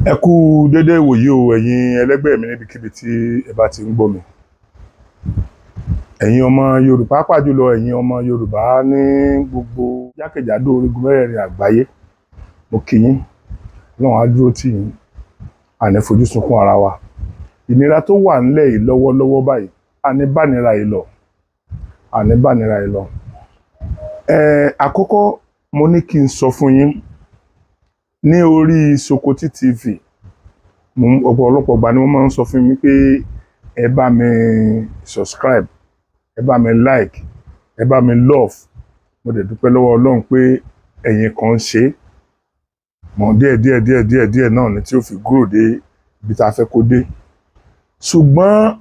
Ẹ kú dédé ìwòyí o, ẹ̀yin ẹlẹ́gbẹ́ mi níbikíbi tí ẹ bá ti ń gbọ́ mi. Ẹ̀yin ọmọ Yorùbá, pàápàá jùlọ ẹ̀yin ọmọ Yorùbá ní gbogbo jákèjádò orígun mẹ́rẹ̀ẹ̀rin àgbáyé, mo kí yín. Ọlọ́run á dúró tì yín, àní fojú sunkún ara wa. Ìnira tó wà ńlẹ̀ yìí lọ́wọ́lọ́wọ́ báyìí, àní bánira yìí lọ, àní bánira yìí lọ. Àkọ́kọ́, mo ní kí n sọ fún yín ní orí Sokoti TV. Ọ̀pọ̀lọpọ̀ ìgbà ni wọ́n máa ń sọ fún mi pé ẹ bá mi subscribe, ẹ bá mi like, ẹ bá mi love. Mo dẹ̀ dúpẹ́ lọ́wọ́ Ọlọ́run pé ẹ̀yin kan ń ṣe é mọ̀ díẹ̀ díẹ̀ díẹ̀ díẹ̀ díẹ̀ náà ni tí ó fi grow dé ibi tá a fẹ́ kó dé. Ṣùgbọ́n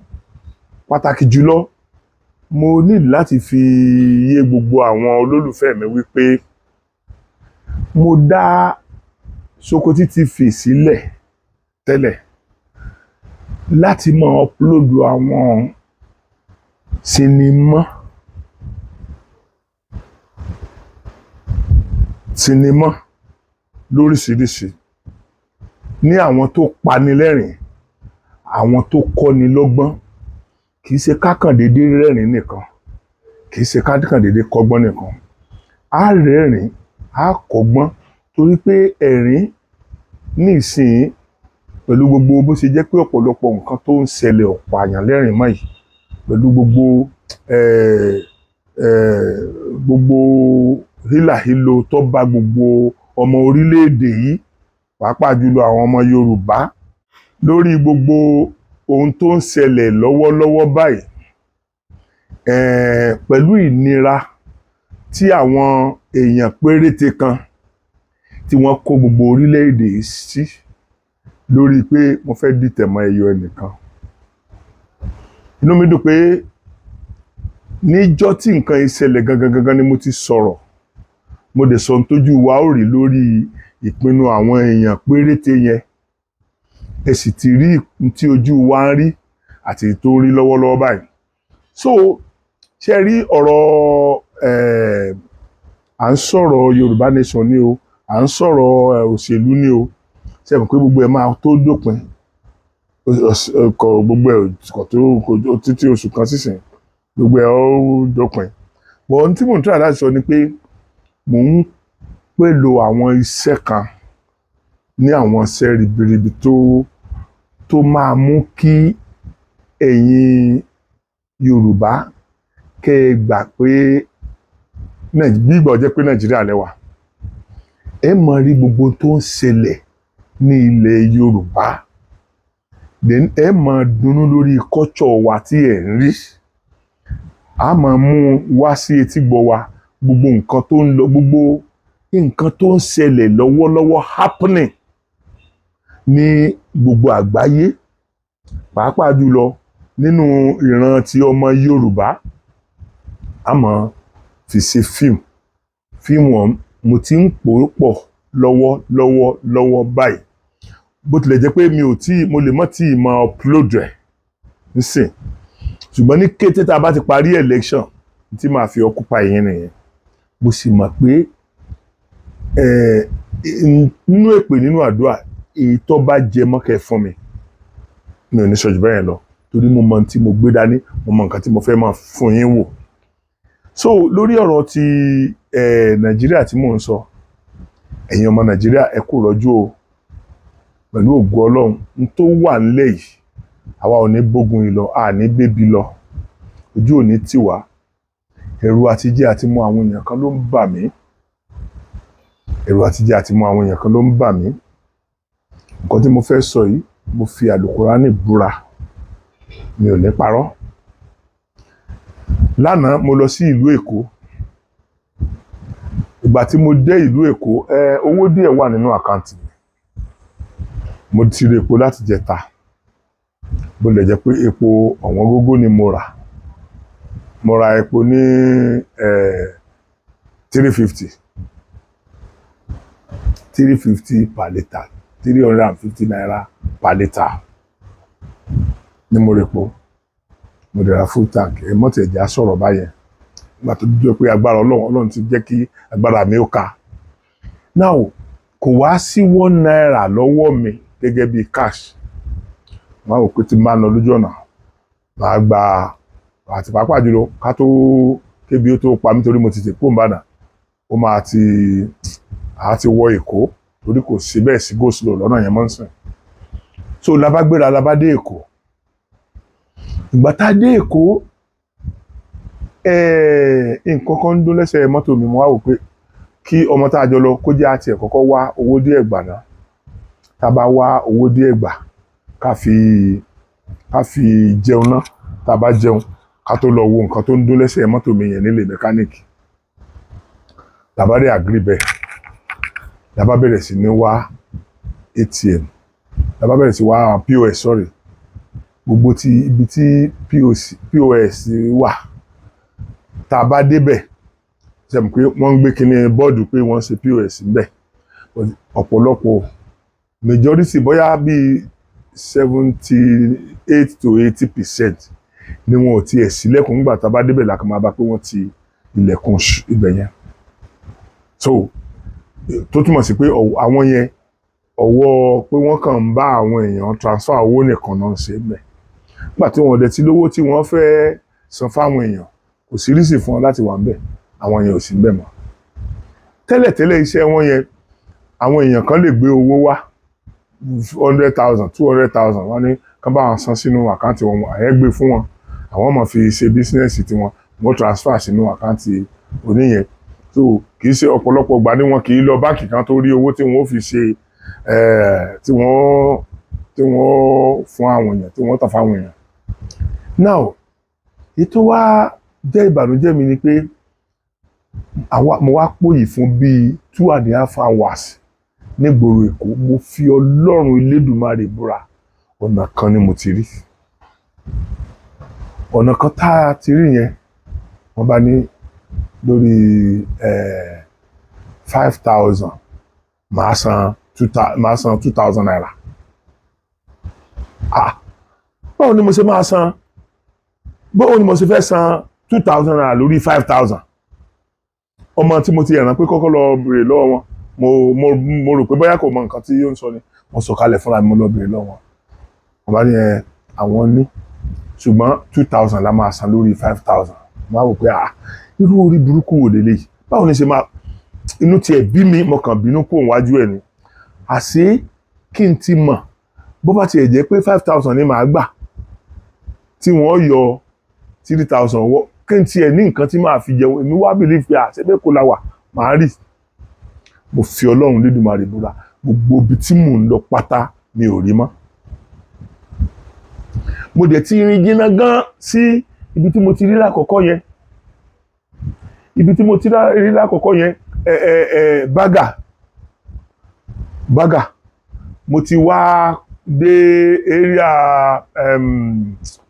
pàtàkì jùlọ, mo ní láti fi yé gbogbo àwọn olólùfẹ́ mi wípé mo dá Sokoti TV sílẹ̀ tẹ́lẹ̀ láti máa upload àwọn sinimá lóríṣiríṣi, ní àwọn tó pani lẹ́rìn, àwọn tó kọ́ni lọ́gbọ́n. Kì í ṣe kákàndéédé rẹ́rìn nìkan, kì í ṣe kákàndéédé kọ́gbọ́n nìkan. Á rẹ́rìn, á kọ́gbọ́n, torí pé ẹ̀rín ní ìsìn, pẹ̀lú gbogbo bó ṣe jẹ́ pé ọ̀pọ̀lọpọ̀ nǹkan tó ń ṣẹlẹ̀, ọ̀pọ̀ àyàn lẹ́rìn mọ́ yìí, pẹ̀lú gbogbo hílàhílo tó bá gbogbo ọmọ orílẹ̀-èdè yìí, pàápàá jùlọ àwọn ọmọ Yorùbá, lórí gbogbo ohun tó ń ṣẹlẹ̀ lọ́wọ́lọ́wọ́ báyìí, pẹ̀lú ìnira tí àwọn èèyàn péréte kan tí wọ́n kó gbogbo orílẹ̀-èdè yìí sí lórí pé wọ́n fẹ́ dìtẹ̀ mọ́ ẹyọ ẹnìkan. Inú mi dùn pé níjọ́ tí nǹkan yìí ṣẹlẹ̀ gangan gangan ni mo ti sọ̀rọ̀. Mo dẹ̀ sọ ohun tójú wa ó rí lórí ìpinnu àwọn èèyàn péréte yẹn. Ẹ sì ti rí tí ojú wa ń rí àti tó ń rí lọ́wọ́lọ́wọ́ báyìí. So ṣe rí ọ̀rọ̀ à ń sọ̀rọ̀ Yorùbá Nation ni o, à ń sọ̀rọ̀ òṣèlú ni o, ṣe mọ̀ pé gbogbo ẹ̀ máa tó dópin? Kọ gbogbo ẹ̀ kò tó títí oṣù kan sísìn, gbogbo ẹ̀ ó dópin. But ohun tí mò ń try láti sọ ni pé mò ń pèlò àwọn iṣẹ́ kan ní àwọn iṣẹ́ ribiribi tó máa mú kí ẹ̀yin Yorùbá kẹ́ ẹ gbà pé bí ìgbà ó jẹ́ pé Nàìjíríà lẹ́wà, ẹ máa rí gbogbo tó ń ṣẹlẹ̀ ní ilẹ̀ Yorùbá. Then ẹ máa dunnú lórí culture wa tí ẹ̀ ń rí. A máa mú wá sí etígbọ̀ wa gbogbo nǹkan tó ń lọ, gbogbo nǹkan tó ń ṣẹlẹ̀ lọ́wọ́lọ́wọ́, happening ní gbogbo àgbáyé, pàápàá jùlọ nínú ìran ti ọmọ Yorùbá. A máa fi ṣe fíìmù. Fíìmù ọ̀hún, mo ti ń pò ó pọ̀ lọ́wọ́ lọ́wọ́ lọ́wọ́ báyìí. Bó tilẹ̀ jẹ́ pé mi ò tí, mo lè mọ́ tí ì máa upload ẹ̀ nísìn, ṣùgbọ́n ní kété tá a bá ti parí election tí màá fi occupy yín nìyẹn. Mo sì mọ̀ pé nínú èpè, nínú àdúrà, èyí tó bá jẹ mọ́ kẹ́ fún mi, mi ò ní sọ jù bẹ́ẹ̀ lọ, torí mo mọ ohun tí mo gbé dání, mo mọ nǹkan tí mo fẹ́ máa fún yín wò. So lórí ọ̀rọ̀ ti Nàìjíríà tí mò ń sọ, ẹ̀yin ọmọ Nàìjíríà, ẹ kú rọ́jú o. Pẹ̀lú ògo Ọlọ́run, n tó wà nílẹ̀ yìí, àwa ò ní bógun yìí lọ, a ní bébí lọ, ojú ò ní tì wá. Ẹ̀rù àtijẹ́ àti mú àwọn èèyàn kan ló ń bà mí. Ẹ̀rù àtijẹ́ àti mú àwọn èèyàn kan ló ń bà mí. Nǹkan tí mo fẹ́ sọ yìí, mo fi àlùkùránì búra, mi ò ní parọ́. Lánàá, mo lọ sí ìlú Èkó. Ìgbà tí mo dé ìlú Èkó, owó díẹ̀ wà nínú account mi. Mo ti rí epo láti jẹta, bó lè jẹ́ pé epo ọ̀wọ́n gógó ni mo rà. Mo ra epo ní 350, 350 per litre, ₦350 per litre ní mo rè po. Mo dẹ̀ ra full tank. Ẹ mọ́tò ẹ̀jẹ̀ á sọ̀rọ̀ báyẹn nígbà tó dúró pé agbára Ọlọ́run, Ọlọ́run ti jẹ́ kí agbára mi ó ka. Now, kò wá sí ₦1 lọ́wọ́ mi. gẹ́gẹ́ bí cash. Wọ́n á wò pé tí n bá lọ lójú ọ̀nà, màá gba, àti pàápàá jùlọ ká tó kébi ó tó pa mí, torí mo ti tè kó ń bàdàn, ó máa ti àá ti wọ Èkó, torí kò sí bẹ́ẹ̀ sí go slow lọ́nà yẹn mọ́ ń sìn. So la bá gbéra, la bá dé Èkó. Ìgbà tá a dé Èkó, nǹkan kan ń dún lẹ́sẹ̀ mọ́tò mi. Mo wá wò pé kí ọmọ tá a jọ lọ kó jẹ́ àti ẹ̀ kọ́kọ́ wá owó díẹ̀ gbà náà. Tá a bá wá owó díẹ̀ gbà, ká fi jẹun náà. Tá a bá jẹun, ká tó lọ wo nǹkan tó ń dún lẹ́sẹ̀ mọ́tò mi yẹn nílé mẹkáníìkì. Tá a bá dé agree bẹ́ẹ̀, la bá bẹ̀rẹ̀ sí ní wá ATM, la bá bẹ̀rẹ̀ sí wá POS, sorry. Gbogbo ti ibi tí POS wà, tá a bá débẹ̀, ṣe mọ̀ pé wọ́n ń gbé kinní bọ́ọ̀dù pé wọ́n ń ṣe POS ńbẹ̀. Ọ̀pọ̀lọpọ̀, majority, bóyá bíi 78 to 80% ni wọn ò tiẹ̀ sílẹ̀kùn. Nígbà tá a bá débẹ̀, la kàn máa bá pé wọ́n ti ilẹ̀kùn ibẹ̀ yẹn. So tó túmọ̀ sí pé àwọn yẹn, ọwọ́ pé wọ́n kàn ń bá àwọn èèyàn transfer owó nìkan náà ń ṣe mẹ́. Nígbà tí wọ́n dẹ̀ ti lówó tí wọ́n fẹ́ san fáwọn èèyàn, kò sí reason fún wọn láti wà ńbẹ̀. Àwọn yẹn ò sí ńbẹ̀ mọ́. Tẹ́lẹ̀tẹ́lẹ̀, iṣẹ́ wọn yẹn, àwọn èèyàn kan lè gbé owó wá, 100,000, 200,000, wọ́n ní kán bá wọn san sínú account wọn. Àyẹ́ gbé fún wọn, àwọn máa fi ṣe business tiwọn, wọ́n transfer sínú account oníyẹn. So kì í ṣe ọ̀pọ̀lọpọ̀ ìgbà ni wọn kì í lọ báǹkì kan tó rí owó tí wọ́n ó fi ṣe tí wọ́n fún àwọn èèyàn, tí wọ́n tà fáwọn èèyàn. Now, ètò wa jẹ́ ìbànújẹ́ mi ni pé àwa mo wá pòyì fún bíi 2.5 hours nígboro Èkó. Mo fi Ọlọ́run Elédùmarè búra, ọ̀nà kan ni mo ti rí. Ọ̀nà kan tá a ti rí yẹn, wọ́n bá ní lórí 5,000, màá san ₦2,000. Ah, báwo ni mo ṣe máa san? Báwo ni mo ṣe fẹ́ san ₦2,000 lórí 5,000? Ọmọ tí mo ti ẹ̀ràn pé kọ́kọ́ lọ béèrè lọ́wọ́ wọn, mo rò pé bóyá kò mọ nǹkan tí yóò ń sọ ni. Mo sọ̀kalẹ̀ fúnra mi, mo lọ béèrè lọ́wọ́ wọn. Wọ́n bá ní ẹ àwọn ní, ṣùgbọ́n 2,000 la máa san lórí 5,000. Mo á wò pé, ah, irú orí burúkú wò lélẹ́yìí? Báwo ni ṣe máa? Inú tiẹ̀ bí mi, mo kàn bínú kúrò wájú ẹ̀ ni. Àṣé kí n ti mọ̀, bó bá tiẹ̀ jẹ́ pé 5,000 ni màá gbà, tí wọ́n yọ 3,000 wọ́, kí n tiẹ̀ ní nǹkan tí màá fi jẹun. Èmi wá believe pé àṣẹ kò la wà màá rí. Mo fi Ọlọ́run Lédùmarè búra, gbogbo ibi tí mò ń lọ pátá, mi ò rí mọ́. Mo dẹ̀ ti rìn jìnnà gan sí ibi tí mo ti rí lákọ̀ọ́kọ́ yẹn. Ibi tí mo ti rí lákọ̀ọ́kọ́ yẹn, ẹ ẹ ẹ bágà bágà, mo ti wá dé area,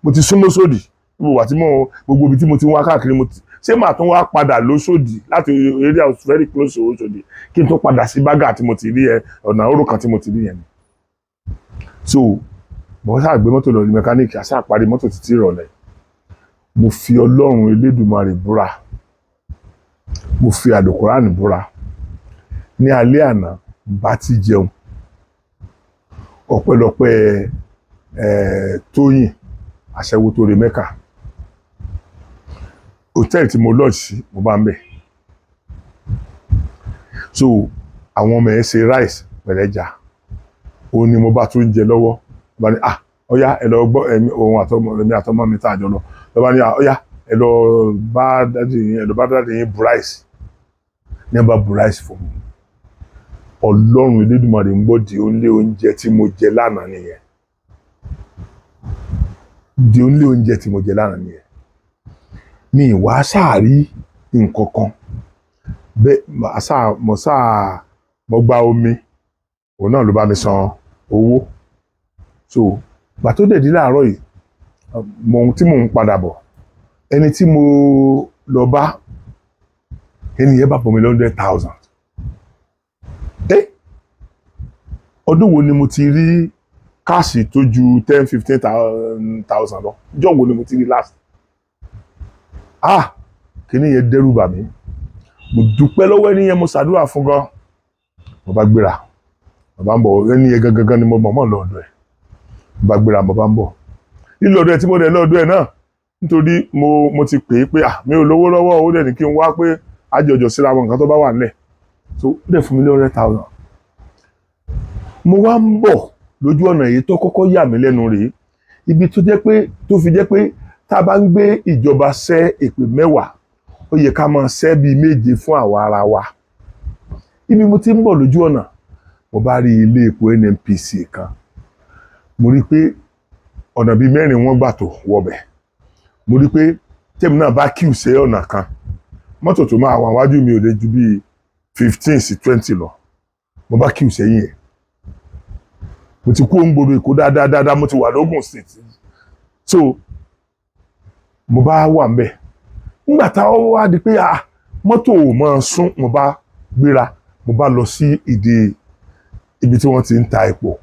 mo ti súnmọ́ sódì. Mo wà tí mo gbogbo ibi tí mo ti wá káàkiri, mo ti ṣé màá tún wá padà lóṣòdì láti area very close to Òṣòdì, kí n tún padà sí bágà tí mo ti rí ẹ, ọ̀nà oró kan tí mo ti rí yẹn ni. So mo ṣáà gbé mọ́tò lọ ní mẹkáníìkì, àṣà parí mọ́tò títí ìrọ̀lẹ́. Mo fi Ọlọ́run Elédùmarè búra, mo fi àlùkùránì búra, ní alẹ́ àná bá ti jẹun, ọpẹ́lọpẹ́ Tóyìn aṣẹ́wó tó re Mẹ́kà. Hòtẹ́ẹ̀lì tí mo lodge sí, mo bá ń bẹ̀. So àwọn ọmọ ẹ̀ ṣe rice pẹ̀lẹ́jà, òun ni mo bá tún jẹ lọ́wọ́. Bá ní, "Ah, ọ̀yá, ẹ lọ gbọ́." Ẹ̀mí òun àtọmọ, èmi àtọmọ mi tá a jọ lọ lọ́ba ní, "Ah, ọ̀yá, ẹ lọ bá daddy yín, ẹ lọ bá daddy yín bu rice." Ní ẹ bá bu rice fún mi, Ọlọ́run Elédùmarè ń gbọ́, di only oúnjẹ tí mo jẹ lánàá nìyẹn. Di only oúnjẹ tí mo jẹ lánàá nìyẹn. Mi ì wá sáàrí nǹkan kan bẹ́ẹ̀. Màá sáà mo sáà mo gba omi, òun náà ló bá mi san owó. So gbà tó dẹ̀ di láàárọ̀ yìí, mo tí mò ń padà bọ̀, ẹni tí mo lọ bá, ẹni yẹn bá bọ̀ mí 100,000. Ẹ ọdún wo ni mo ti rí cash tó ju 10, 15,000 lọ? Ọjọ́ wo ni mo ti rí last? Ah, kíní yẹn dẹ́rù bà mí. Mo dúpẹ́ lọ́wọ́ ẹni yẹn, mo ṣàdúrà fún gan. Mo bá gbéra. Mo bá ń bọ̀, ẹni yẹn gangan gan ni mo mọ̀ mọ̀ lọ́dọ̀ ẹ̀. Mo bá gbéra, mo bá ń bọ̀. Lílọ ọ̀dọ̀ ẹ̀ tí mo dẹ̀ lọ́dọ̀ ẹ̀ náà, nítorí mo ti pè é pé, ah, mi ò lówó lọ́wọ́. Ó dẹ̀ ní kí n wá pé àjọjọ síra àwọn nǹkan tó bá wà nílẹ̀. So ó dẹ̀ fún mi ní 100,000. Mo wá ń bọ̀ lójú ọ̀nà, èyí tó kọ́kọ́ yà mí lẹ́nu rèé, ibi tó jẹ́ pé tó fi jẹ́ pé tá a bá ń gbé ìjọba ṣẹ́ èpè 10, ó yẹ ká máa ṣẹ́ bíi 7 fún àwa ara wa. Ibi mo ti ń bọ̀ lójú ọ̀nà, mo bá rí ilé epo NNPC kan. Mo rí i pé ọ̀nà bíi mẹ́rin wọ́n gbà tó wọbẹ̀. Mo rí i pé tèmi náà bá queue sí ọ̀nà kan, mọ́tò tó máa wà wájú mi ò lè ju bíi 15 sí 20 lọ. Mo bá queue sẹ́yìn ẹ̀. Mo ti kú òǹgbòrò Èkó dáadáa dáadáa, mo ti wà lógùn State. So mo bá wà ń bẹ̀. Nígbà táwọn wá di pé, ah, mọ́tò ò máa sún, mo bá gbéra, mo bá lọ sí ìdí ibi tí wọ́n ti ń ta epo.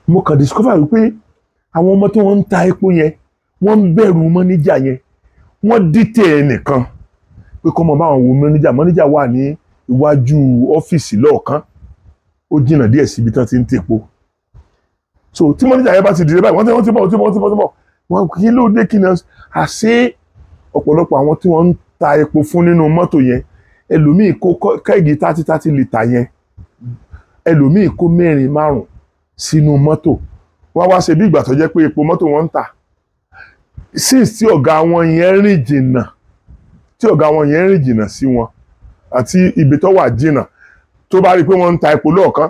Mo kàn discover wípé àwọn ọmọ tí wọ́n ń ta epo yẹn, wọ́n ń bẹ̀rù mọ́níjà yẹn. Wọ́n dìtẹ̀ ẹnìkan pé kọ́ mọ báwọn wo mọ́níjà. Mọ́níjà wà ní iwájú ọ́fíìsì lọ́ọ̀kan, ó jìnnà díẹ̀ síbi tí wọ́n ti ń tepo. So tí mọ́níjà yẹn bá ti dìde báyìí, wọ́n ti bọ̀, wọ́n ti bọ̀, wọ́n ti bọ̀, wọ́n ti bọ̀. Wọ́n kí ló dé? Kí ni àṣé ọ̀pọ̀lọpọ̀ àwọn tí wọ́n ń ta epo fún nínú mọ́tò yẹn, ẹlòmíì kó keg 30 30 litre yẹn, ẹlòmíì kó mẹ́rin, márùn sínú mọ́tò. Wọ́n wá ṣe bí ìgbà tó jẹ́ pé epo mọ́tò wọn ń tà. Since tí ọ̀gá wọn yẹn rìn jìnnà, tí ọ̀gá wọn yẹn rìn jìnnà sí wọn àti ibi tó wà jìnnà, tó bá rí i pé wọ́n ń ta epo lọ́ọ̀kan,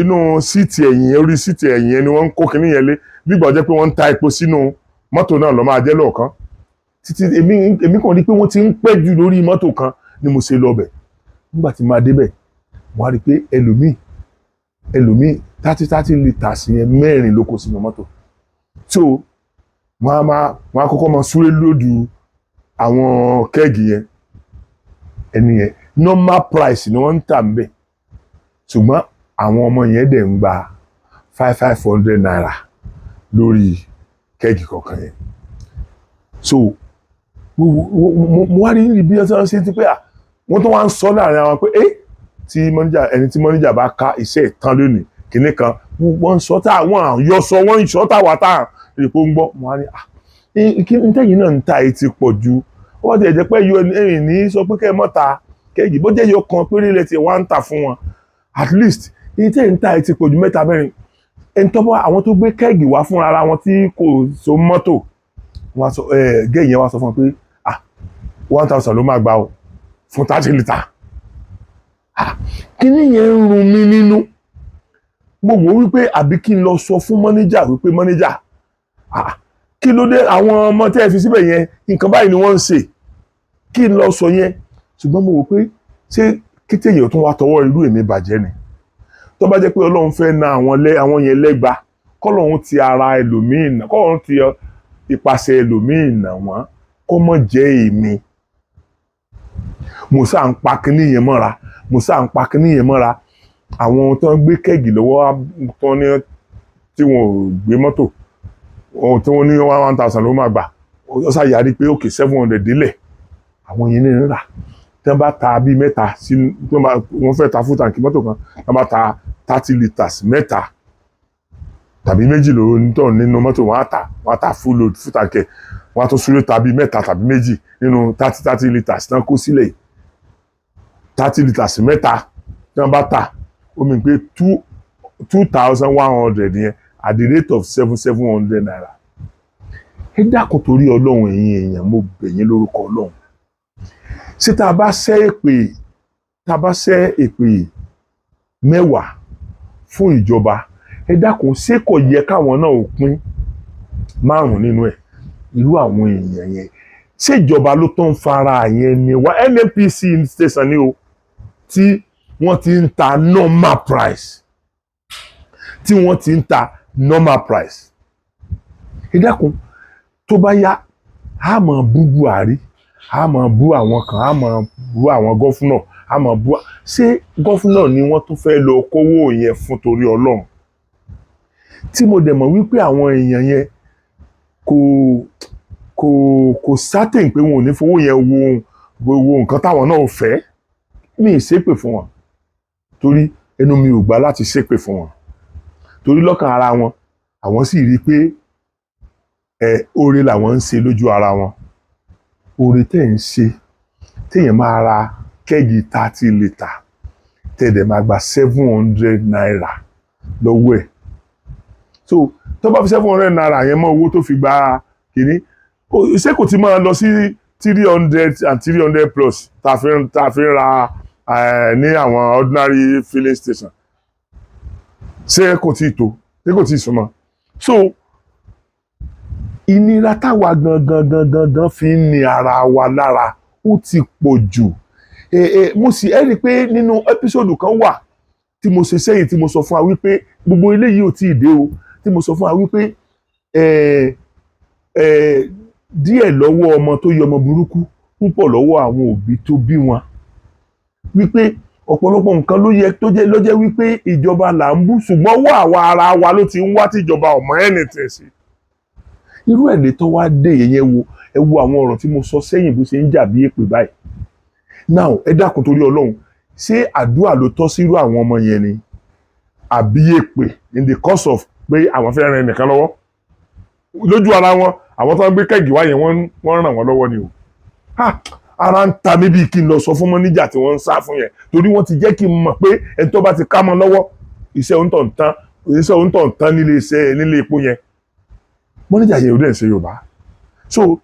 inú seat ẹ̀yìn, orí seat ẹ̀yìn yẹn ni wọ́n ń kó kinní yẹn lé, bí ìgbà jẹ́ pé wọ́n ń ta epo sínú mọ́tò náà lọ́ máa jẹ́ lọ́ọ̀kan. Títí èmi kàn rí i pé wọ́n ti ń pẹ́ jù lórí mọ́tò kan ni mo ṣe lọ bẹ̀. Nígbà tí máa débẹ̀, mo wá rí i pé ẹlòmíì 30 30 litres yẹn, mẹ́rin ló kó sínú mọ́tò. So wọ́n á kọ́kọ́ máa súré load àwọn keg yẹn. Ẹni yẹn, normal price ni wọ́n ń tà ń bẹ̀, ṣùgbọ́n àwọn ọmọ yẹn dẹ̀ ń gba 500 ₦500 lórí keg kọ̀ọ̀kan yẹn. So mo wá rí níbi bí wọ́n ṣe ti pé à wọ́n tó wá ń sọ láàrin àwọn pé ẹ́ tí mọ́níjà, ẹni tí mọ́níjà bá ká iṣẹ́ ìtàn lónìí kìnnì kan, wọ́n ń sọ tá àwọn àyọ sọ, wọ́n ń sọ táwa tá èpo ń gbọ́. Mo wá ní, à kí n tẹ́yìn náà ń ta èyí ti pọ̀ ju. Wọ́n ti ẹ̀ jẹ́ pé yọ ẹ̀yìn ní sọ pé kẹ́ ẹ mọ́ ta keg, bó jẹ́ yọ kan péré lẹ ti wá ń tà fún wọn, at least èyí tẹ́yìn ń ta èyí ti pọ̀ ju mẹ́ta, mẹ́rin. Ẹni tó bá àwọn tó gbé keg wá fúnra ara wọn tí kò so mọ́tò, wọ́n sọ ẹ̀ gẹ́yìn yẹn wá sọ fún wọn pé, ah, 1,000 ló máa gbà o fún 30 litre. Ah, kíní yẹn ń run mí nínú. Mo wò wípé àbí kí n lọ sọ fún mọ́níjà wípé, mọ́níjà, ah, kí ló dé? Àwọn ọmọ tẹ́ ẹ fi síbẹ̀ yẹn, nǹkan báyìí ni wọ́n ń ṣe. Kí n lọ sọ yẹn? Ṣùgbọ́n mo wò pé ṣé kété èèyàn tún wá tọwọ́ irú èmi bàjẹ́ ni? Tó bá jẹ́ pé Ọlọ́run fẹ́ na àwọn yẹn lẹ́gba, kọ́lọ́run ti ara ẹlòmíì nà, kọ́lọ́run ti ipasẹ̀ ẹlòmíì nà wọ́n, kó mọ̀ jẹ́ èmi. Mo sáà ń pa kinní yẹn mọ́ra, mo sáà ń pa kinní yẹn mọ́ra. Àwọn tó ń gbé keg lọ́wọ́ tó ní tí wọn ò gbé mọ́tò, ohun tí wọ́n ní 1,000 ló máa gbà, ó ṣàyàrí pé òkè 700 délẹ̀. Àwọn yẹn ní rà. Tí wọ́n bá ta bíi mẹ́ta sí, tí wọ́n bá wọ́n fẹ́ ta full tank mọ́tò kan, tí wọ́n bá ta 30 litres mẹ́ta tàbí méjì ló ń tọ̀ nínú mọ́tò, wọ́n á ta full load full tank ẹ̀. Wọ́n á tún súré ta bíi mẹ́ta tàbí méjì nínú 30 30 litres náà kó sílẹ̀. 30 litres mẹ́ta tí wọ́n bá tà, ó mì pé 2,100 yẹn at the rate of 700 ₦700. Ẹ dákun, torí Ọlọ́run, ẹ̀yin èèyàn, mo bẹ̀ yín lórúkọ Ọlọ́run. Ṣé tá a bá ṣẹ́ èpè 10 fún ìjọba, ẹ dákun, ṣé kò yẹ káwọn náà ò pín márùn nínú ẹ̀? Irú àwọn èèyàn yẹn, ṣé ìjọba ló tó ń fara yẹn ni wá? NNPC station ni o, tí wọ́n ti ń ta normal price, tí wọ́n ti ń ta normal price. Ẹ dákun, tó bá yá, a máa bú Buhari, a máa bú àwọn kan, a máa bú àwọn governor, a máa bú. Ṣé governor ni wọ́n tún fẹ́ lọ kówó yẹn fún? Torí Ọlọ́run, tí mo dẹ̀ mọ̀ wípé àwọn èèyàn yẹn kò certain pé wọn ò ní fowó yẹn wo wo nǹkan táwọn náà fẹ́, mi ì ṣépè fún wọn. Torí ẹnu mi ò gbà láti ṣépè fún wọn, torí lọ́kàn ara wọn, àwọn sì rí i pé ẹ oore làwọn ń ṣe lójú ara wọn. Oore tẹ́ ń ṣe, téèyàn máa ra keg 30 litre, tẹ́ dẹ̀ máa gba ₦700 lọ́wọ́ ẹ̀. So tó bá fi ₦700 yẹn mọ́ owó tó fi gba kínní, ṣé kò ti máa lọ sí 300 and 300 plus tá a fi ń ra ní àwọn ordinary filling station? Ṣé kò tí ì tó? Ṣé kò tí ì súnmọ́? So ìnira táwa gangan gangan gan fi ń ni ara wa lára, ó ti pọ̀ jù. Mo sì ẹ́ rí i pé nínú episode kan wà tí mo ṣe sẹ́yìn, tí mo sọ fún wa wípé gbogbo eléyìí ò tí ì dé o, tí mo sọ fún wa wípé ẹ ẹ díẹ̀ lọ́wọ́ ọmọ tó yọ ọmọ burúkú, púpọ̀ lọ́wọ́ àwọn òbí tó bí wọn, wípé ọ̀pọ̀lọpọ̀ nǹkan ló yẹ tó jẹ́ ló jẹ́ wípé ìjọba là ń bú, ṣùgbọ́n ọwọ́ àwa ara wa ló ti ń wá, tíjọba ò mọ̀ anything sí. Irú ẹ̀ lè tó wá dé yẹn. Wo, ẹ wo àwọn ọ̀rọ̀ tí mo sọ sẹ́yìn, bó ṣe ń jà bí èpè báyìí now. Ẹ dákun, torí Ọlọ́run, ṣé àdúrà ló tọ́ sírú àwọn ọmọ yẹn ni, àbí èpè, in the course of pé àwọn fẹ́ ran ẹnìkan lọ́wọ́? Lójú ara wọn, àwọn tó ń gbé keg wá yẹn, wọ́n ràn wọ́n lọ́wọ́ ni o. Ha, ara ń ta mí bíi kí n lọ sọ fún mọ́níjà tí wọ́n ń sá fún yẹn, torí wọ́n ti jẹ́ kí n mọ̀ pé ẹni tó bá ti ká mọ́ lọ́wọ́, iṣẹ́ òǹtọ̀ ń tán, iṣẹ́ òǹtọ̀ ń tán nílé iṣẹ́, nílé epo yẹn. Mọ́níjà yẹn ò dẹ̀ ń ṣe Yorùbá. So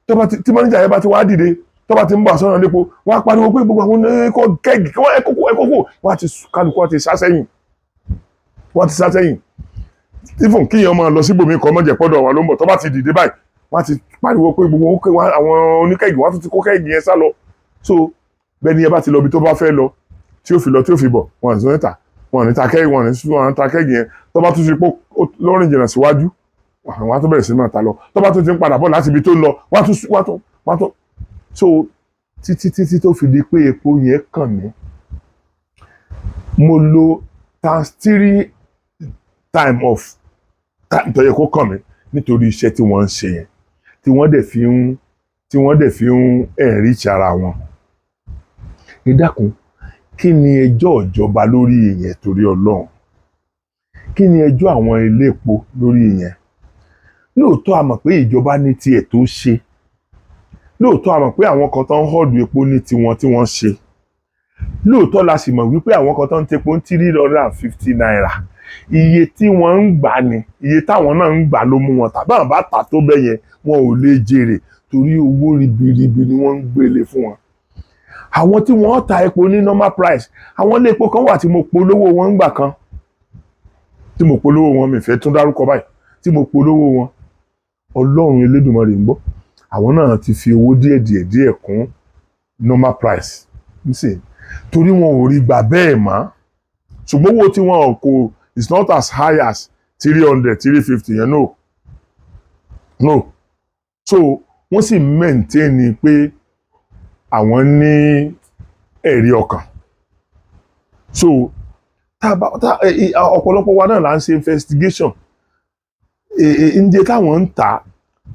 tó bá ti tí mọ́níjà yẹn bá ti wá dìde, tó bá ti ń bọ̀ sọ́nà lépo, wọ́n á pariwo pé gbogbo àwọn ẹ̀kọ́ keg, ẹ̀kọ́kọ́ ẹ̀kọ́kọ́, wọ́n á ti kálukú, wọ́n á ti sá sẹ́yìn, wọ́n á ti sá sẹ́yìn. Even kíyàn máa lọ síbòmí kan mọ̀jẹ̀ pọ́dọ̀ wà ló ń bọ̀, tó bá ti dìde báyìí, wọ́n á ti pariwo pé gbogbo àwọn oníkeg, wọ́n á tún ti kó keg yẹn sá lọ. So bẹ́ẹ̀ ni ẹ bá ti lọ ibi tó bá fẹ́ lọ, tí ó fi lọ, tí ó fi bọ̀, wọn àti níta, wọn ní ta keg, wọn ní ta keg yẹn. Tó bá tún ti pọ́ lọ́rìn jìnnà síwájú, wọn á tún bẹ̀rẹ̀ sí máa ta lọ. Tó bá tún ti ń padà bọ̀ láti ibi tó ń lọ, wọ́n á tún so títí títí tó fi di pé epo yẹn kàn mí. Mo lo times three time of time tó yẹ kó kàn mí, nítorí iṣẹ́ tí wọ́n ń ṣe yẹn, tí wọ́n dẹ̀ fi ń enrich ara wọn. Ẹ dákun, kí ni ẹjọ́ ìjọba lórí ìyẹn, torí Ọlọ́run? Kí ni ẹjọ́ àwọn iléepo lórí ìyẹn? Lóòótọ́, a mọ̀ pé ìjọba ní tiẹ̀ tó ṣe. Lóòótọ́, a mọ̀ pé àwọn kan tó ń hoard epo ní tiwọn tí wọ́n ṣe. Lóòótọ́ la sì mọ̀ wípé àwọn kan tó ń tepo ń ₦350, iye tí wọ́n ń gbà ní iye táwọn náà ń gbà ló mú wọn, tàbí àwọn bá tà tó bẹ́ẹ̀ yẹn, wọn ò lè jèrè, torí owó ribiribi ni wọ́n ń gbélé fún wọn. Àwọn tí wọ́n ta epo ní normal price, àwọn ilé epo kan wà tí mo polówó wọn ńgbà kan, tí mo polówó wọn, mi fẹ́ tún dárúkọ báyìí, tí mo polówó wọn. Ọlọ́run Elédùmarè ń gbọ́, àwọn náà ti fi owó díẹ̀ díẹ̀ díẹ̀ kún normal price nísìnyí, torí wọn ò rí gbà bẹ́ẹ̀ mọ́. Ṣùgbọ́n owó tí wọn kò is not as high as 300, 350 yẹn. No, no. So wọ́n sì maintain pé àwọn ní ẹ̀rí ọkàn. So tá bá tá ọ̀pọ̀lọpọ̀ wa náà là ń ṣe investigation ǹjẹ́ táwọn ń tà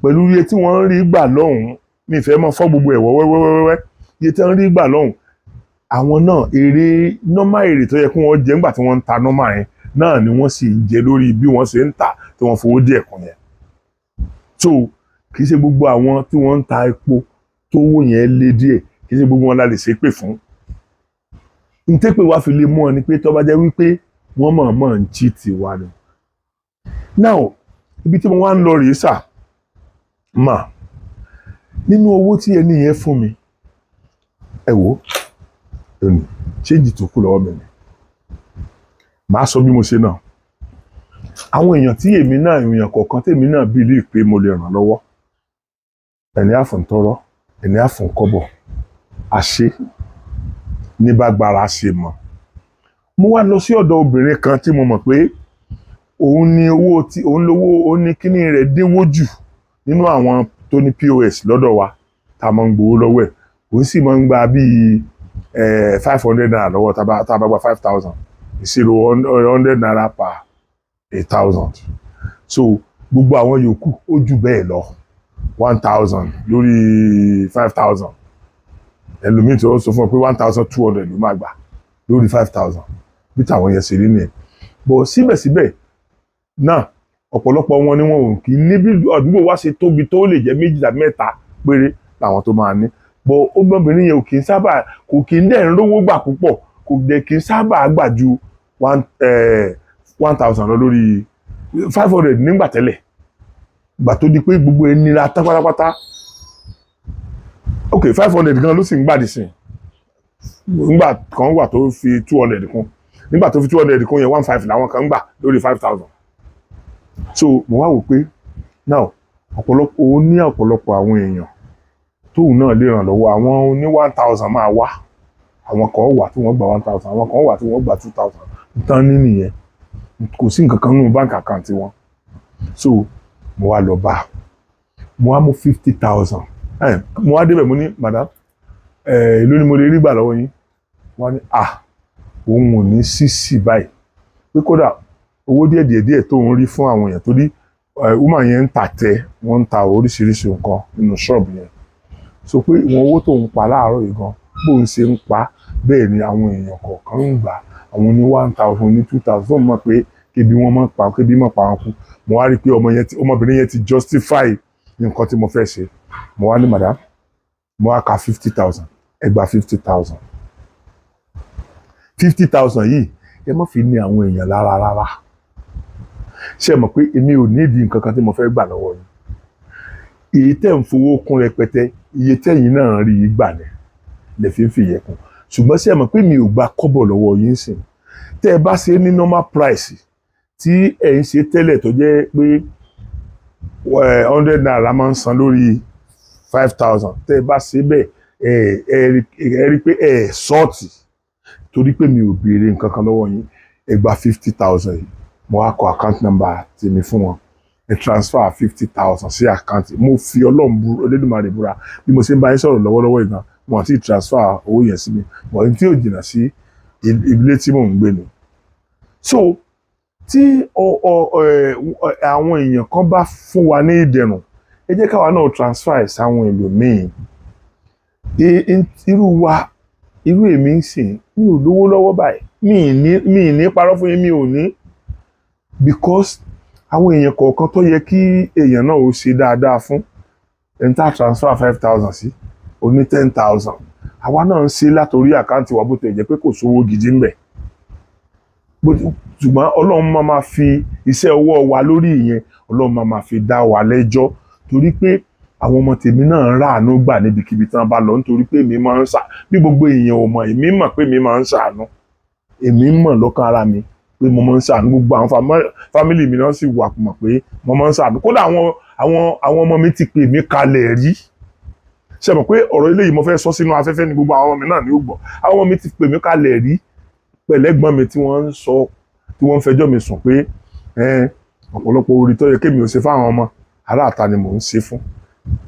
pẹ̀lú iye tí wọ́n ń rí gbà lọ́hùn-ún. Mi fẹ́ mọ́ fọ́ gbogbo ẹ̀ wẹ́wẹ́wẹ́wẹ́. Iye tí wọ́n ń rí gbà lọ́hùn-ún, àwọn náà, èrè normal, èrè tó yẹ kí wọ́n jẹ nígbà tí wọ́n ń ta normal yẹn náà ni wọ́n sì ń jẹ lórí bí wọ́n ṣe ń tà tí wọ́n fowó díẹ̀ kún yẹn. So kì í ṣe gbogbo àwọn tí wọ́n ń ta epo tówó yẹn lé díẹ̀, kì í ṣe gbogbo wọn la lè ṣépè fún. Ntẹ́pẹ̀ wá fi lè mú ọ ni pé tó bá jẹ́ wípé wọ́n mọ̀ọ́mọ̀ ń cheat wa ni. Now, ibi tí mo wá ń lọ rèé sà mà, nínú owó tí ẹni yẹn fún mi, ẹ wò ó ẹnu change tó kù lọ́wọ́ mi ni màá sọ bí mo ṣe náà. Àwọn èèyàn tí èmi náà, èèyàn kọ̀ọ̀kan tèmi náà believe pé mo lè ràn lọ́wọ́, ẹni àfọ̀ntọ́rọ́, ẹni àfọ̀nkọ́bọ̀, àṣe ní bá gbára ṣe mọ̀. Mo wá lọ sí ọ̀dọ̀ obìnrin kan tí mo mọ̀ pé òun ní owó tí òun lówó, òun ní kíní rẹ̀ dínwó jù nínú àwọn tó ní POS lọ́dọ̀ wa tá a máa ń gbowó lọ́wọ́ ẹ̀. Òun sì máa ń gba bíi ₦500 lọ́wọ́ tá a bá gba 5,000, ìṣirò ₦100 per 1,000. So gbogbo àwọn yòókù, ó jù bẹ́ẹ̀ lọ, 1,000 lórí 5,000. Ẹlòmíì tí wọ́n sọ fún ọ pé 1,200 ló máa gbà lórí 5,000. Bí tàwọn yẹn ṣe rí nìyẹn. But síbẹ̀síbẹ̀ náà, ọ̀pọ̀lọpọ̀ wọn ni wọn ò kì í ní. Bí àdúgbò wa ṣe tóbi tó, lè jẹ́ méjì tàbí mẹ́ta péré làwọn tó máa ní. But ọmọbìnrin yẹn ò kì í sábà, kò kì í dẹ̀ ń rówó gbà púpọ̀, kò dẹ̀ kì í sábà gbà ju 1,000 lọ lórí 500 nígbà tẹ́lẹ̀. Gbà tó di pé gbogbo ẹ̀ nira tán pátápátá, ok, 500 gan ló sì ń gbà dì sí. Nígbà kan wà tó fi 200 kún. Nígbà tó fi 200 kún yẹn, 1,500 làwọn kan ń gbà lórí 5,000. So mo wá wò pé now, ọ̀pọ̀lọpọ̀, ó ní ọ̀pọ̀lọpọ̀ àwọn èèyàn tóun náà lè ràn lọ́wọ́. Àwọn ní 1,000 máa wá, àwọn kan wà tí wọ́n gba 1,000, àwọn kan wà tí wọ́n gba 2,000. Tán ní nìyẹn, kò sí nǹkan kan nínú bank account wọn. So mo wá lọ bá, mo wá mú 50,000. Mo wá débẹ̀, mo ní, "Madam, èló ni mo lè rí gbà lọ́wọ́ yín?" Wọ́n ní, "Ah, òun ò ní sísì báyìí," pé kódà owó díẹ̀ díẹ̀ díẹ̀ tó ń rí fún àwọn èèyàn, torí woman yẹn ń tà tẹ, wọ́n ń ta oríṣiríṣi nǹkan nínú ṣọ́ọ̀bù yẹn. So pé ìwọ̀n owó tó ń pa láàárọ̀ yìí gan, bóun ṣe ń pa bẹ́ẹ̀ ni àwọn èèyàn kọ̀ọ̀kan ń gbà, àwọn ní 1,000, ní 2,000, tó mọ̀ pé kébi wọ́n mọ̀ pa, kébi mọ̀ pa wọn kú. Mo wá rí i pé ọmọ yẹn ti, ọmọbìnrin yẹn ti justify nǹkan tí mo fẹ́ ṣe. Mo wá ní, "Madam," mo wá ka 50,000, "Ẹ gba 50,000. 50,000 yìí, ẹ má fi ní àwọn èèyàn lára rárá. Ṣé ẹ mọ̀ pé èmi ò nídìí nǹkan kan tí mo fẹ́ gbà lọ́wọ́ yín? Èyí tẹ́ ń fowó kún rẹpẹtẹ, iye tẹ́yìn náà rí i gbà ní lè fi ń fi yẹ kún. Ṣùgbọ́n ṣé ẹ mọ̀ pé mi ò gba kọ́bọ̀ lọ́wọ́ yín sìn? Tẹ́ ẹ bá ṣe ní normal price tí ẹ̀ ń ṣe tẹ́lẹ̀, tó jẹ́ pé ₦100 máa ń san lórí 5,000, tẹ́ ẹ bá ṣe bẹ́ẹ̀, ẹ rí pé ẹ short, torí pé mi ò béèrè nǹkan kan lọ́wọ́ yín. Ẹ gba 50,000 yìí." Mo wá kọ account number tèmi fún wọn. "Ẹ transfer 50,000 sí account." Mo fi Ọlọ́run bú, Olódùmarè búra, bí mo ṣe ń bá yín sọ̀rọ̀ lọ́wọ́lọ́wọ́ ìgbà wọn àti transfer owó yẹn sí mi, but ní tí ò jìnnà sí ilé tí mò ń gbé ni. So tí àwọn èèyàn kan bá fún wa ní ìdẹ̀rùn, ẹ jẹ́ káwa náà transfer ẹ̀ sáwọn ẹlòmíì. Irú wa, irú èmi ń sìn, mi ò lówó lọ́wọ́ báyìí. Mi ì ní parọ́ fún yín, mi ò ní, because àwọn èèyàn kọ̀ọ̀kan tó yẹ kí èèyàn náà ó ṣe dáadáa fún, ẹni tá transfer 5,000 sí, ó ní 10,000, àwa náà ń ṣe látòrí account wa, bó tẹ̀ jẹ́ pé kò sówó gidi ń bẹ̀. Ṣùgbọ́n Ọlọ́run máa ma fi iṣẹ́ ọwọ́ wa lórí ìyẹn, Ọlọ́run máa ma fi dá wa lẹ́jọ́, torí pé àwọn ọmọ tèmi náà ń ráàánú gbà níbikíbi tí wọ́n bá lọ, nítorí pé èmi máa ń ṣà bí gbogbo èèyàn ò mọ̀, èmi mọ̀ pé èmi máa ń ṣàánú. Èmi mọ̀ lọ́kàn ara mi pé mo máa ń ṣàánú. Gbogbo àwọn family mi náà sì wà mọ̀ pé mo máa ń ṣàánú. Kódà àwọn ọmọ mi ti pè mí kalẹ̀ rí. Ṣe mọ̀ pé ọ̀rọ̀ eléyìí, mo fẹ́ sọ sínú afẹ́fẹ́ ní, gbogbo àwọn ọmọ mi náà ní ó gbọ́. Àwọn ọmọ mi ti pè mí kalẹ̀ rí pẹ̀lẹ́gbọ́n mi tí wọ́n ń sọ, tí wọ́n ń fẹjọ́ mi sùn pé ọ̀pọ̀lọpọ̀ orí tó yẹ kémi ò ṣe fáwọn ọmọ aráàta ni mò ń ṣe fún.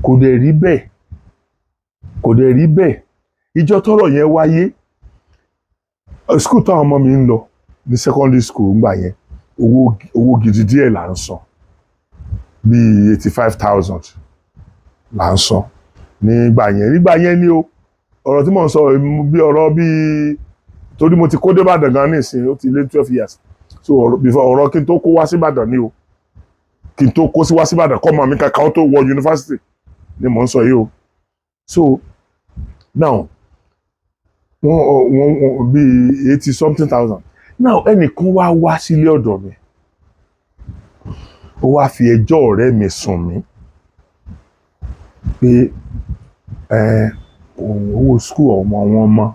Kò dẹ̀ rí bẹ́ẹ̀, kò dẹ̀ rí bẹ́ẹ̀. Ìjọ tọ́rọ̀ yẹn wáyé, school táwọn ọmọ mi ń lọ ní secondary school ńgbà yẹn, owó gidi díẹ̀ là ń san, bíi 85,000 là ń san nígbà yẹn. Nígbà yẹn ni o. Ọ̀rọ̀ tí mò ń sọ bí ọ̀rọ̀ bíi, torí mo ti kó dé Ìbàdàn gan nísìnyí, ó ti lé 12 years. So ọ̀rọ̀ before, ọ̀rọ̀ kí n tó kó wá sí Ìbàdàn ni o, kí n tó kó sí wá sí Ìbàdàn, kọ́ ọmọ mi kankan tó wọ yunifásitì ni mò ń sọ yìí o. So now, wọ́n bíi eighty something thousand. Now, ẹnìkan wá wá sílé ọ̀dọ̀ mi, ó wá fi ẹjọ́ ọ̀rẹ́ mi sùn mí pé ẹ owó school ọmọ wọn mọ,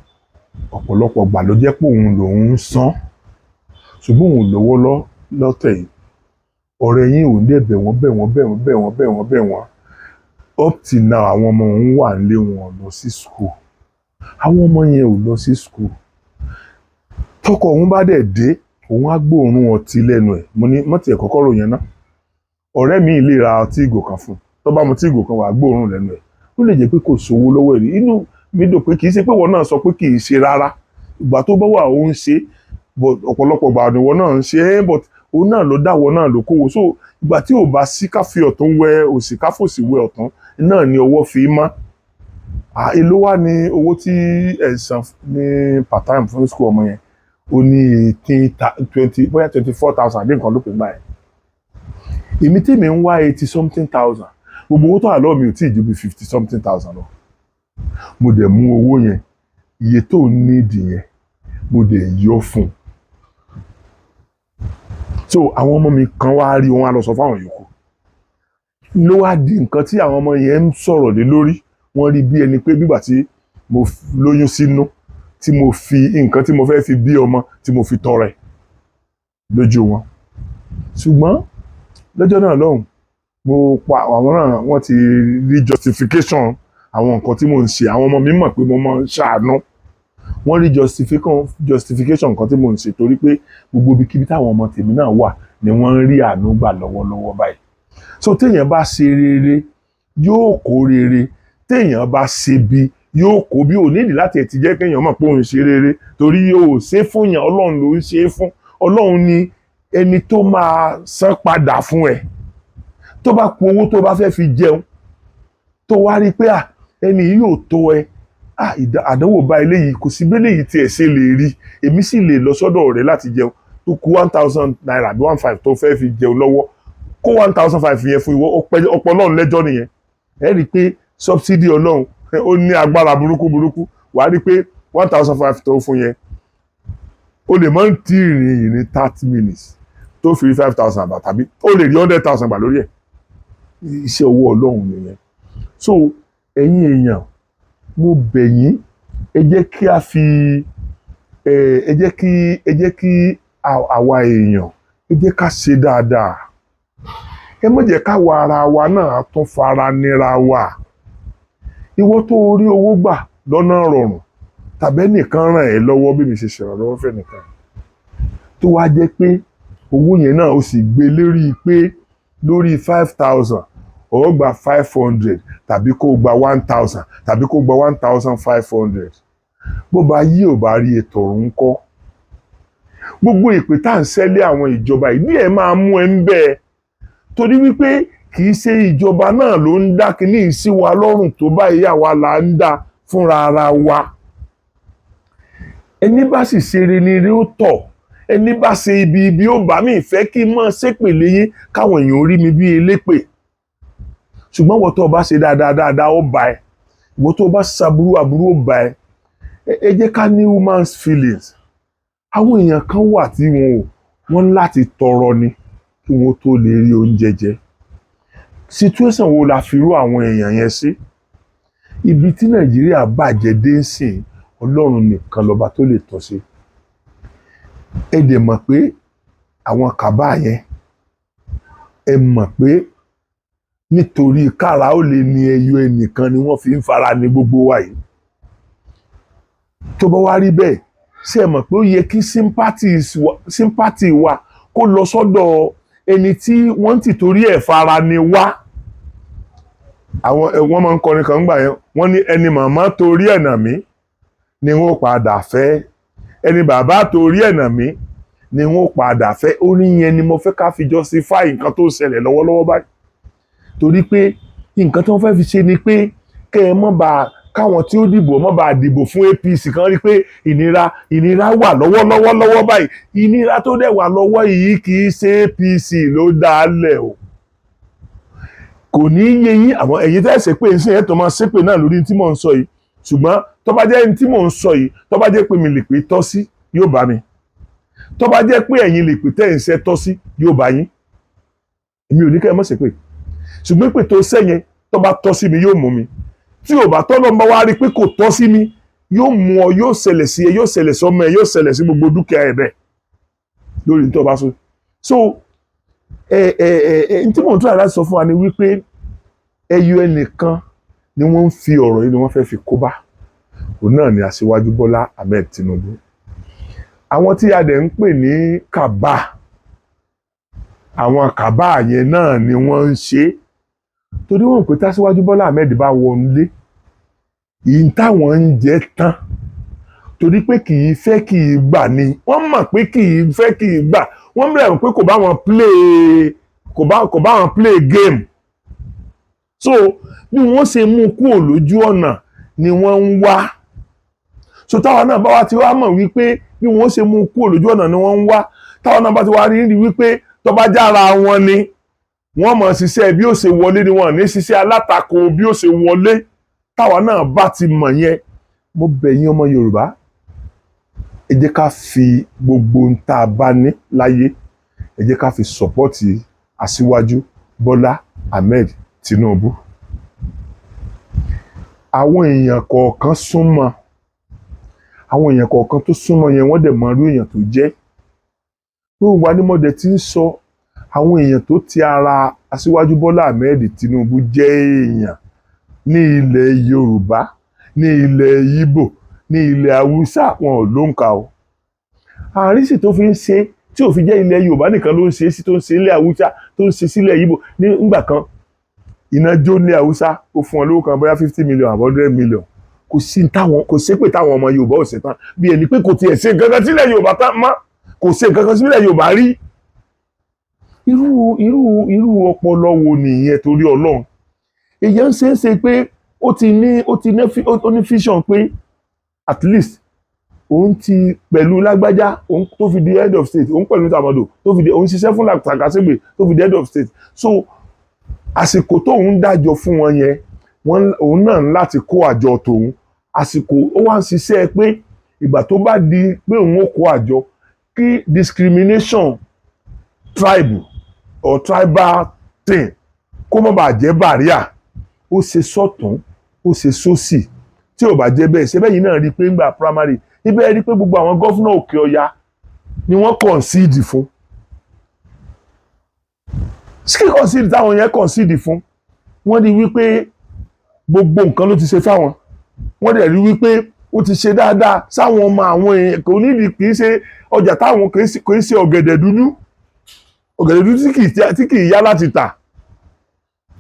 ọ̀pọ̀lọpọ̀ gbà ló jẹ́ pé òun lòun ń san, ṣùgbọ́n òun lówó lọ lọ́tẹ̀ yìí. Ọ̀rẹ́ yín òun dẹ̀ bẹ̀ wọ́n, bẹ̀ wọ́n, bẹ̀ wọ́n, bẹ̀ wọ́n, bẹ̀ wọ́n, bẹ̀ wọ́n. Up till now, àwọn ọmọ òun wà nílé, wọn ò lọ sí school. Àwọn ọmọ yẹn ò lọ sí school. Tọkọ òun bá dẹ̀ dé, òun á gbóòórùn ọtí lẹ́nu ẹ̀. Mo ní mọ́tì ẹ̀ kọ́kọ́ rò yẹn ná. Ọ̀rẹ́ mi lè ra ọtí ìgò kan fún un, tó bá mu tí ìgò kan, wàá gbóòórùn lẹ́nu ẹ̀. Ó lè jẹ́ pé kò sówó lọ́wọ́ ẹ̀ rí. Inú mi dùn pé kì í ṣe pé ìwọ náà sọ pé kì í ṣe rárá. Ìgbà tó bá wà, ó ń ṣe, but ọ̀pọ̀lọpọ̀ ìgbà ni ìwọ náà ń ṣe é, but òun náà ló dáwọ́ náà ló kówó. So ìgbà tí ò bá sí, ká fi ọ̀tún wẹ òsì, ká fòsì wẹ ọ̀tún náà ni ọwọ́ fi mọ́. Èló wá ní owó tí ẹ̀ ń san ní part time fún school ọmọ yẹn? Ó ní 18, 20, bóyá 24,000 àbí nǹkan ló pè gbà yẹn. Èmi tí mi ń wá eighty something thousand, gbogbo owó tó wà lọ́wọ́ mi ò tí ì ju bí fifty something thousand lọ. Mo dẹ̀ mú owó yẹn, iye tó ń nídìí yẹn, mo dẹ̀ yọ fún un. So àwọn ọmọ mi kan wá rí wọn, á lọ sọ fáwọn yòókù, ló wá di nǹkan tí àwọn ọmọ yẹn ń sọ̀rọ̀ lé lórí. Wọ́n rí bí ẹni pé bígbà tí mo lóyún sínú, tí mo fi nǹkan tí mo fẹ́ fi bí ọmọ tí mo fi tọrẹ lójú wọn. Ṣùgbọ́n lọ́jọ́ náà lọ́hùn, mo pa àwọn náà, wọ́n ti rí justification àwọn nǹkan tí mò ń ṣe. Àwọn ọmọ mi mọ̀ pé mo máa ń ṣàánú. Wọ́n rí justification nǹkan tí mò ń ṣe, torí pé gbogbo ibikíbi táwọn ọmọ tèmi náà wà ni wọ́n ń rí àánú gbà lọ́wọ́lọ́wọ́ báyìí. So téèyàn bá ṣe rere, yóò kó rere. Téèyàn bá ṣe bí, yóò kó bí. Ò nídìí láti ẹ̀ ti jẹ́ kéèyàn mọ̀ pé òun ṣe rere, torí yóò ṣe fún yàn, Ọlọ́run ló ń ṣe é fún. Ọlọ́run ni ẹni tó máa san padà fún ẹ. Tó bá ku owó tó bá fẹ́ fi jẹun, tó wá rí pé à ẹni yìí yóò tó ẹ, à àdánwò bá eléyìí, kò sí bẹ́lẹ̀ yìí tiẹ̀ ṣe lè rí, èmi sì lè lọ sọ́dọ̀ rẹ̀ láti jẹun, tó ku ₦1,000 bí 1,500 tó fẹ́ fi jẹun lọ́wọ́, kó 1,500 yẹn fún ìwọ, ọ̀pọ̀ Ọlọ́run lẹ́jọ́ nìyẹn. Ẹ rí i pé subsidy Ọlọ́run, ó ní agbára burúkú burúkú. Wàá rí i pé 1,500 tó fún yẹn, ó lè mọ́ tí ìrìn ìrìn 30 minutes tó fi rí 5,000 gbà, tàbí ó lè rí 100,000 gbà lórí ẹ̀. Iṣẹ́ owó Ọlọ́run nìyẹn. So ẹ̀yin èèyàn, mo bẹ̀ yín, ẹ jẹ́ kí a fi ẹ ẹ jẹ́ kí ẹ jẹ́ kí àwa èèyàn, ẹ jẹ́ ká ṣe dáadáa. Ẹ má jẹ́ káwa ara wa náà tún fara nira wa. Ìwọ tó rí owó gbà lọ́nà rọrùn, tàbí ẹnìkan ràn ẹ́ lọ́wọ́ bí mi ṣe ṣèrànlọ́wọ́ fẹ́ nìkan, tó wá jẹ́ pé owó yẹn náà ó sì gbé lérí pé lórí 5,000, ó gba 500, tàbí kó gba 1,000, tàbí kó gba 1,500, bó bá yí ò bá rí ètò ọ̀run kọ́. Gbogbo ìpè tá à ń sẹ́lé àwọn ìjọba yìí díẹ̀ máa mú ẹ ń bẹ́ẹ̀, torí wípé kì í ṣe ìjọba náà ló ń dá kinní sí wa lọ́rùn tó báyìí, àwa là ń dá fúnra ara wa. Ẹni bá sì ṣe rere ni rí ó tọ̀, ẹni bá ṣe ibi, ibi ó bá mi. Ìfẹ́ kí n mọ̀ ṣépè léyìn káwọn èèyàn rí mi bí elépè, ṣùgbọ́n wọ́n tó o bá ṣe dáadáa, dáadáa ó bá ẹ. Ìwọ tó o bá ṣàbúrú, àbúrú ó bá ẹ. Ẹ jẹ́ ká ní human feelings. Àwọn èèyàn kan wà tí wọn ò wọ́n láti tọrọ ni kí wọ́n tó lè rí oúnjẹ jẹ. Situation wo la fi rú àwọn èèyàn yẹn sí? Ibi tí Nàìjíríà bàjẹ́ dé ń sìn, Ọlọ́run nìkan lọ́ba tó lè tọ́ sí. Ẹ dẹ̀ mọ̀ pé àwọn cabal yẹn, ẹ mọ̀ pé nítorí kára ó lè ní ẹyọ ẹnìkan ni wọ́n fi ń fara ní gbogbo wa yìí. Tó bá wá rí bẹ́ẹ̀, ṣé ẹ mọ̀ pé ó yẹ kí sympathy wa kó lọ sọ́dọ̀ ẹni tí wọ́n ti torí ẹ̀ fara ni wá? Àwọn wọ́n máa ń kọrin kan gbà yẹn, wọ́n ní ẹni màmá torí ẹ̀ nà mí ni wọ́n padà fẹ́, ẹni bàbá torí ẹ̀ nà mí ni wọ́n padà fẹ́. Orin yẹn ni mo fẹ́ ká fi justify nǹkan tó ṣẹlẹ̀ lọ́wọ́lọ́wọ́ báyìí, torí pé nǹkan tí wọ́n fẹ́ fi ṣe ni pé kẹ́ ẹ mọ́ bá káwọn tí ó dìbò mọ́ bá dìbò fún APC kan rí pé ìnira wà lọ́wọ́lọ́wọ́ lọ́wọ́ báyìí. Ìnira tó dẹ̀ wà lọ́wọ́ yìí, kì í ṣe APC ló dá a lẹ̀ o. Kò ní í yé yín. Àwọn ẹ̀yin tẹ́ ṣe pé ń sìn ẹ̀ tó máa ṣépè náà lórí tí mò ń sọ yìí, ṣùgbọ́n tó bá jẹ́ tí mò ń sọ yìí, tó bá jẹ́ pé mi lè pè tọ́ sí, yóò bá mi. Tó bá jẹ́ pé ẹ̀yin lè pè tẹ́ ẹ̀ ń ṣe tọ́ sí, yóò bá yín. Èmi ò ní kẹ́ ẹ mọ̀ ṣépè, ṣùgbọ́n pé tó sẹ́yìn, tó bá tọ́ sí mi, yóò mú mi. Tí ò bá tọ́lọ́ bá wá rí pé kò tọ́ sí mi, yóò mú ọ, yóò ṣẹlẹ̀ sí ẹ, yóò ṣẹlẹ̀ sọ́mọ ẹ, yóò ṣẹlẹ̀ sí gbogbo dúkìá ẹ bẹ́ẹ̀ lórí ní tó bá sọ. So ẹ ẹ ẹ ẹ n tí mò ń tún àláti sọ fún wa ni wípé ẹyọ ẹnìkan ni wọ́n ń fi ọ̀rọ̀ yìí ni wọ́n fẹ́ fi kó bá, òun náà ni Aṣíwájú Bọ́lá Ahmed Tinubu. Àwọn tí a dẹ̀ ń pè ní cabal, àwọn cabal yẹn náà ni wọ́n ń ṣe é, torí wọ́n pè tÁṣíwájú Bọ́lá Ahmed bá wọlé, ìyìn táwọn ń jẹ tán, torí pé kì í fẹ́ kì í gbà ni. Wọ́n mọ̀ pé kì í fẹ́ kì í gbà. Wọ́n bẹ̀rẹ̀ pé kò bá wọn play game. So bí wọ́n ṣe mú kúrò lójú ọ̀nà ni wọ́n ń wá. So táwa náà bá wá ti wá mọ̀ wípé Bí wọ́n ṣe mú kúrò lójú ọ̀nà ni wọ́n ń wá. Táwọn náà bá ti wá rí rí wípé tó bá jára wọn ni wọ́n mọ̀ ṣiṣẹ́ bí ó ṣe wọlé ni, wọ́n ní ṣiṣẹ́ alátakò bí ó ṣe wọlé. Táwa náà bá ti mọ̀ yẹn, mo bẹ̀ yín, ọmọ Yorùbá, ẹ jẹ́ ká fi gbogbo ohun tá a bá ní láyé, ẹ jẹ́ ká fi support Aṣíwájú Bọ́lá Ahmed Tinubu. Àwọn èèyàn kọ̀ọ̀kan súnmọ́, àwọn èèyàn kọ̀ọ̀kan tó súnmọ́ yẹn, wọ́n dẹ̀ mọ irú èèyàn tó jẹ́. Gbogbo wa ní mo dẹ̀ ti ń sọ, àwọn èèyàn tó ti ara Aṣíwájú Bọ́lá Ahmed Tinubu jẹ́ èèyàn ní ilẹ̀ Yorùbá, ní ilẹ̀ Ìgbò, ní ilẹ̀ Haúsá, wọn ò lóǹkà o. Àárín sì tó fi ń ṣe, tí ò fi jẹ́ ilẹ̀ Yorùbá nìkan ló ń ṣe sí, tó ń ṣe ilẹ̀ Haúsá, tó ń ṣe sílẹ̀ Ìgbò. Nígbà kan, iná jó ní Haúsá, ó fún wọn lówó kan, bóyá 50 million àbí 100 million. Kò sí táwọn kò ṣépè táwọn ọmọ Yorùbá ò ṣe tán, bí ẹni pé kò tiẹ̀ ṣe nǹkan kan sílẹ̀ Yorùbá tán mọ́, kò ṣe nǹkan kan sílẹ̀ Yorùbá rí. Irú ọpọlọ wo nìyẹn? Torí Ọlọ́run, èyàn ń ṣe é ṣe pé ó ti ní ó ní vision pé at least òun ti pẹ̀lú lágbájá, òun tó fi di head of state, òun pẹ̀lú tàmọ̀dò tó fi di, òun ṣiṣẹ́ fún làkàṣègbè tó fi di head of state. So àsìkò tóun dájọ́ fún wọn yẹn, wọ́n òun náà ń láti kó àjọ tòun. Àsìkò ó wá ń ṣiṣẹ́ pé ìgbà tó bá di pé òun ó kó àjọ, kí discrimination tribe or tribal thing kó má bàa jẹ́ barrier. Ó ṣe sọ́tún, ó ṣe sósì. Tí ò bá jẹ́ bẹ́ẹ̀, ṣe bẹ́ẹ̀ yìí náà rí i pé ńgbà primary ibẹ̀ rí i pé gbogbo àwọn governor Òkè Ọya ni wọ́n concede fún. Ski concede táwọn yẹn concede fún, wọ́n rí wípé gbogbo nǹkan ló ti ṣe fáwọn. Wọ́n dẹ̀ rí wípé ó ti ṣe dáadáa sáwọn ọmọ àwọn èèyàn. Kò nídìí, kì í ṣe ọjà táwọn, kì í ṣe ọ̀gẹ̀dẹ̀ dúdú, ọ̀gẹ̀dẹ̀ dúdú tí kì í yá láti tà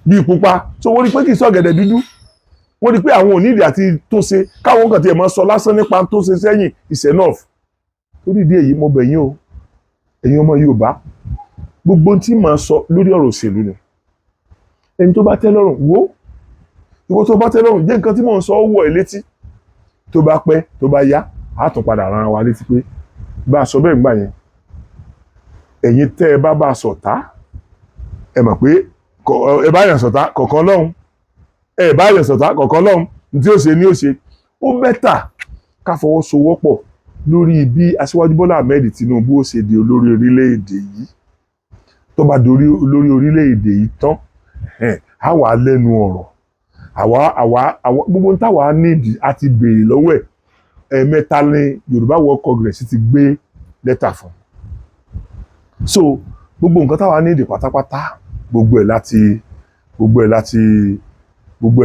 bíi pupa. So wọ́n rí pé kì í ṣe ọ̀gẹ̀dẹ̀ dúdú. Wọ́n rí pé àwọn ò nídìí àti tó ṣe, káwọn kàn tiẹ̀ máa sọ lásán nípa tó ṣe sẹ́yìn is enough. Torí ìdí èyí, mo bẹ̀ yín o, ẹ̀yin ọmọ Yorùbá, gbogbo ohun tí màá sọ lórí ọ̀rọ̀ òṣèlú ni. Ẹni tó bá tẹ́ lọ́rùn, wo ìwọ tó bá tẹ́ lọ́rùn, jẹ́ nǹkan tí mò ń sọ ó wọ̀ ẹ́ létí. Tó bá pẹ́, tó bá yá, á tún padà rán wa létí pé bá a sọ bẹ́ẹ̀ gbà yẹn. Ẹ̀yin tẹ́ ẹ bá bá a sọ̀tá, ẹ mọ̀ pé ẹ bá yàn sọ̀tá kọ̀ọ̀kan lọ́hùn, ẹ bá yàn sọ̀tá kọ̀ọ̀kan lọ́hùn, tí ó ṣe ni ó ṣe. Ó better ká fọwọ́sowọ́pọ̀ lórí bí Aṣíwájú Bọ́lá Ahmed Tinubu ó ṣe di olórí orílẹ̀-èdè yìí. Tó bá dorí olórí orílẹ̀-èdè yìí tán, á wà lẹ́nu ọ̀rọ̀. Àwa gbogbo táwa nídìí a ti béèrè lọ́wọ́ ẹ̀. Ẹ̀ẹ̀mẹ́ta ní Yorùbá World Congress ti gbé lẹ́tà fún. So gbogbo nǹkan táwa nídìí pátápátá, gbogbo ẹ̀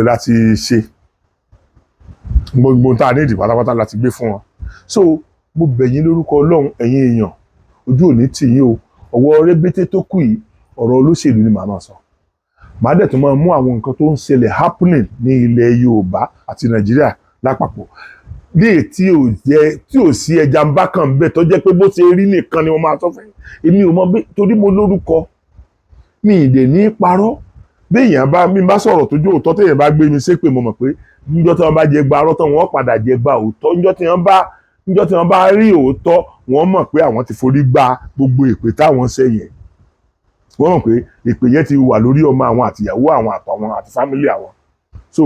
láti ṣe, gbogbo tá a nídìí pátápátá láti gbé fún wọn. So mo bẹ̀ yín lórúkọ Ọlọ́run, ẹ̀yin èèyàn, ojú ò ní tì yín o. Ọwọ́ rẹ́bẹ́tẹ́ tó kù yìí, ọ̀rọ̀ olóṣèlú ni màá máa sọ. Màá dẹ̀ tún máa mú àwọn nǹkan tó ń ṣẹlẹ̀, happening ní ilẹ̀ Yorùbá àti Nàìjíríà lápapọ̀, ní èyí tí ò jẹ́ tí ò sí ẹja ń bá kàn bẹ́ẹ̀, tó jẹ́ pé bó ṣe rí nìkan ni wọ́n máa sọ fún yín. Èmi ò mọ bí, torí mo lórúkọ mi ì dẹ̀ ní parọ́. Bí èèyàn bá mi bá sọ̀rọ̀ tó jó òótọ́, téèyàn bá gbé mi ṣépè, mo mọ̀ pé níjọ́ tí wọ́n bá jẹ gba arọ́ tán, wọ́n padà jẹ gba òótọ́. Níjọ́ tí wọ́n bá rí òótọ́, wọ́n mọ̀ pé àwọn ti forí gba gbogbo èpè táwọn ṣe yẹn. Wọ́n mọ̀ pé èpè yẹn ti wà lórí ọmọ àwọn, àtìyàwó àwọn, àtàwọn àti family àwọn. So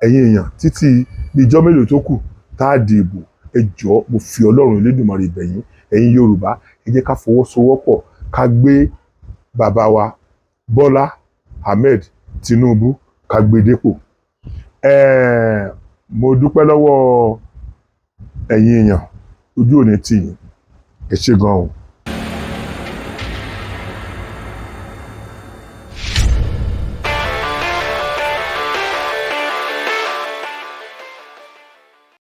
ẹ̀yin èèyàn, títí bí ijọ́ mélòó tó kù tá a dìbò, ẹ jọ̀ọ́, mo fi Ọlọ́run Elédùmarè bẹ̀ yín, ẹ̀yin Yorùbá, ẹ jẹ́ ká fọwọ́sowọ́pọ̀, ká gbé bàbá wa Bọ́lá Ahmed Tinubu, ká gbé dépò. Mo dúpẹ́ lọ́wọ́ ẹ̀yin èèyàn, ojú ò ní tì yín. Ẹ ṣé gan o.